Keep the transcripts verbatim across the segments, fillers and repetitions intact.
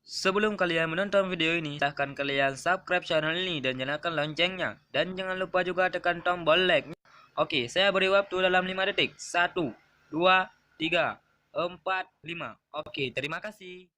Sebelum kalian menonton video ini, silahkan kalian subscribe channel ini dan nyalakan loncengnya. Dan jangan lupa juga tekan tombol like. Oke, saya beri waktu dalam lima detik. Satu, dua, tiga, empat, lima. Oke, terima kasih.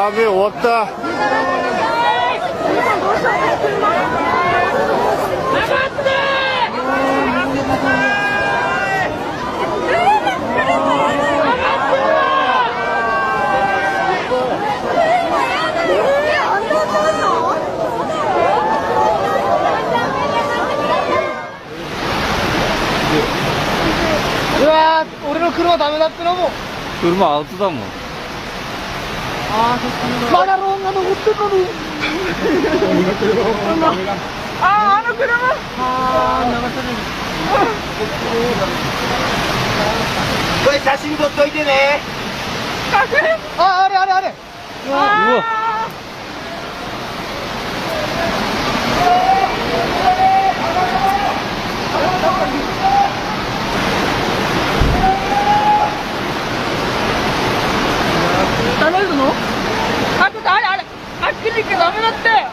Kami otak. Ureueng keunoe tamé lam keunoe. Kurma auto tamu. Mana rong anu utut anu. Ah, anu keunoe. Ah, nama tadi. Woi, sasing dot doi deh. Kasih. Ah, ada, ada, ada. Wah. Tanah itu, no? Aku tak ada, ada. Aku ni kita mana teh?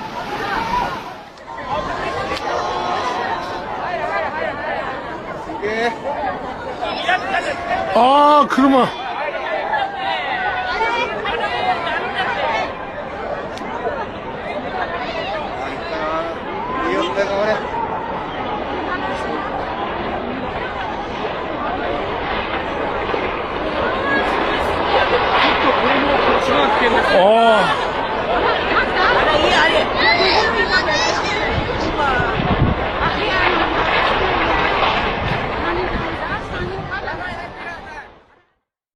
Ah, keureumah. Oh.